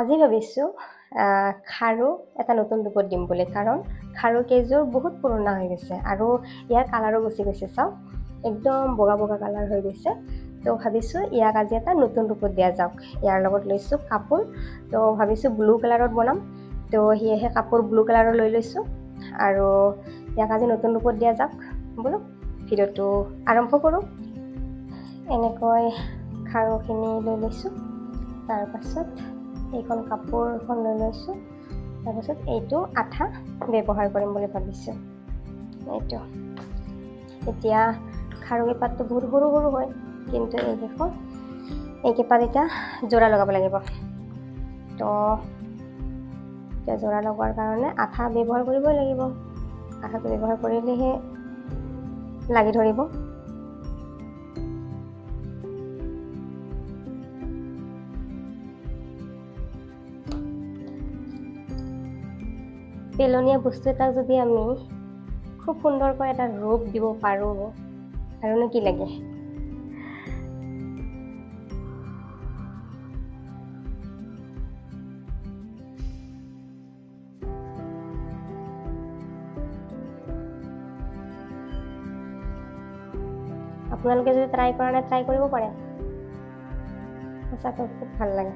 আজি ভাবিছোঁ খাৰু এটা নতুন ৰূপত দিম বুলি, কাৰণ খাৰু কেইযোৰ বহুত পুৰণা হৈ গৈছে আৰু ইয়াৰ কালাৰো গুচি গৈছে। চাওক, একদম বগা বগা কালাৰ হৈ গৈছে। তো ভাবিছোঁ ইয়াক আজি এটা নতুন ৰূপত দিয়া যাওক। ইয়াৰ লগত লৈছোঁ কাপোৰ, তো ভাবিছোঁ ব্লু কালাৰত বনাম। তো সেয়েহে কাপোৰ ব্লু কালাৰৰ লৈ লৈছোঁ আৰু ইয়াক আজি নতুন ৰূপত দিয়া যাওক। বোলো ভিডিঅ'টো আৰম্ভ কৰোঁ। এনেকৈ খাৰুখিনি লৈ লৈছোঁ, তাৰপাছত এইখন কাপোৰখন লৈ লৈছোঁ, তাৰপাছত এইটো আঠা ব্যৱহাৰ কৰিম বুলি ভাবিছোঁ। এইটো এতিয়া খাৰু কেইপাতটো বহুত সৰু সৰু হয়, কিন্তু এই দেখোন এইকেইপাত এতিয়া যোৰা লগাব লাগিব। তো এতিয়া যোৰা লগোৱাৰ কাৰণে আঠা ব্যৱহাৰ কৰিবই লাগিব। আঠাটো ব্যৱহাৰ কৰিলেহে লাগি ধৰিব। পেলনীয়া বস্তু এটা যদি আমি খুব সুন্দৰকৈ এটা ৰূপ দিব পাৰোঁ, আৰুনো কি লাগে। আপোনালোকে যদি ট্ৰাই কৰা নাই, ট্ৰাই কৰিব পাৰে, সঁচাকৈ খুব ভাল লাগে।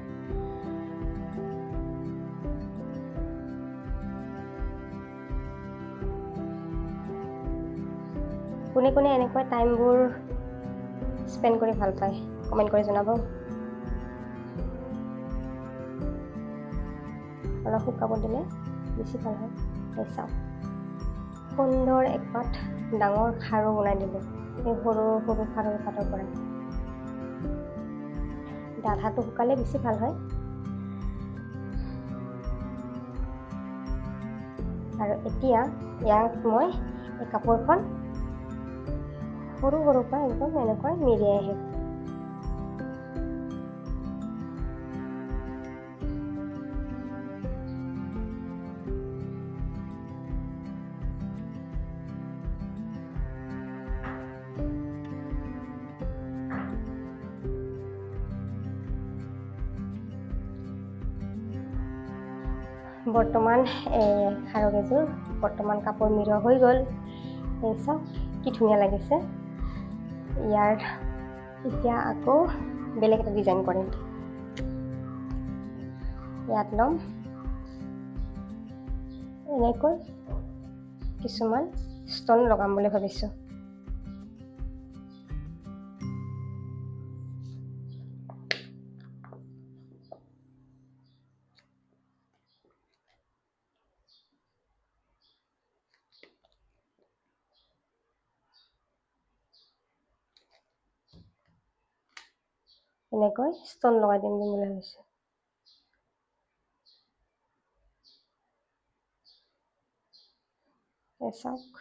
কোনে কোনে এনেকুৱা টাইমবোৰ স্পেণ্ড কৰি ভাল পায়, কমেণ্ট কৰি জনাব। অলপ শুকাব দিলে বেছি ভাল হয়। এই চাওক, সুন্দৰ একপাত ডাঙৰ খাৰু বনাই দিলোঁ এই সৰু সৰু খাৰুৰ পাতৰ পৰা। ডাঠাটো শুকালে বেছি ভাল হয়। আৰু এতিয়া ইয়াক মই এই কাপোৰখন সৰু সৰুকৈ একদম এনেকৈ মেৰিয়াই আহিম। বৰ্তমান খাৰু কেইযোৰ বৰ্তমান কাপোৰ মেৰোৱা হৈ গ'ল। এই চাওক কি ধুনীয়া লাগিছে। ইয়াৰ এতিয়া আকৌ বেলেগ এটা ডিজাইন কৰিম। ইয়াত ল'ম এনেকৈ কিছুমান ষ্ট'ন লগাম বুলি ভাবিছোঁ। এনেকৈ ষ্ট'ন লগাই দিম বুলি ভাবিছোঁ। চাওক,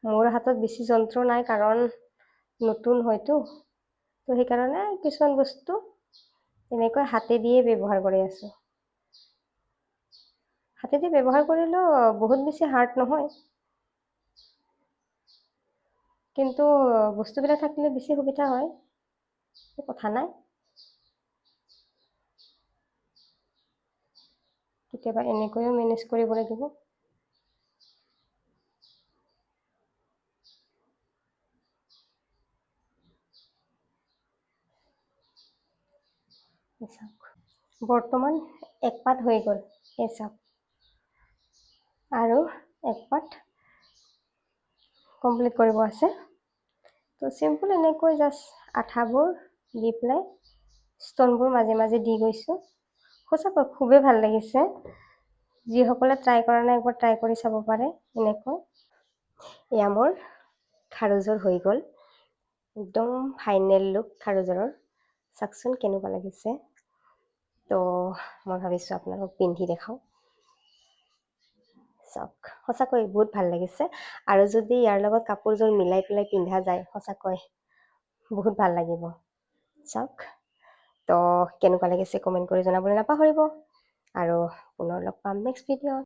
মোৰ হাতত বেছি যন্ত্ৰ নাই, কাৰণ নতুন হয়তো, তো সেইকাৰণে কিছুমান বস্তু এনেকৈ হাতে দিয়ে ব্যৱহাৰ কৰি আছোঁ। হাতেদি ব্যৱহাৰ কৰিলেও বহুত বেছি হাৰ্ড নহয়, কিন্তু বস্তুবিলাক থাকিলে বেছি সুবিধা হয়, কথা নাই। কেতিয়াবা এনেকৈও মেনেজ কৰিব লাগিব। চাওক, বৰ্তমান এক পাত হৈ গ'ল। এই চাওক, আৰু এক পাত কমপ্লিট কৰিব আছে। তো চিম্পল এনেকৈ জাষ্ট আঠাবোৰ দি পেলাই ষ্ট'নবোৰ মাজে মাজে দি গৈছোঁ। সঁচাকৈ খুবেই ভাল লাগিছে। যিসকলে ট্ৰাই কৰা নাই, একবাৰ ট্ৰাই কৰি চাব পাৰে এনেকৈ। এয়া মোৰ খাৰুযোৰ হৈ গ'ল, একদম ফাইনেল লুক খাৰুযোৰৰ। চাওকচোন কেনেকুৱা লাগিছে। তো মই ভাবিছোঁ আপোনালোকক পিন্ধি দেখাওঁ। চাওক, সঁচাকৈ বহুত ভাল লাগিছে। আৰু যদি ইয়াৰ লগত কাপোৰযোৰ মিলাই পেলাই পিন্ধা যায়, সঁচাকৈ বহুত ভাল লাগিব। চাওক, তো কেনেকুৱা লাগিছে কমেণ্ট কৰি জনাবলৈ নাপাহৰিব। আৰু পুনৰ লগ পাম নেক্সট ভিডিঅ'ত।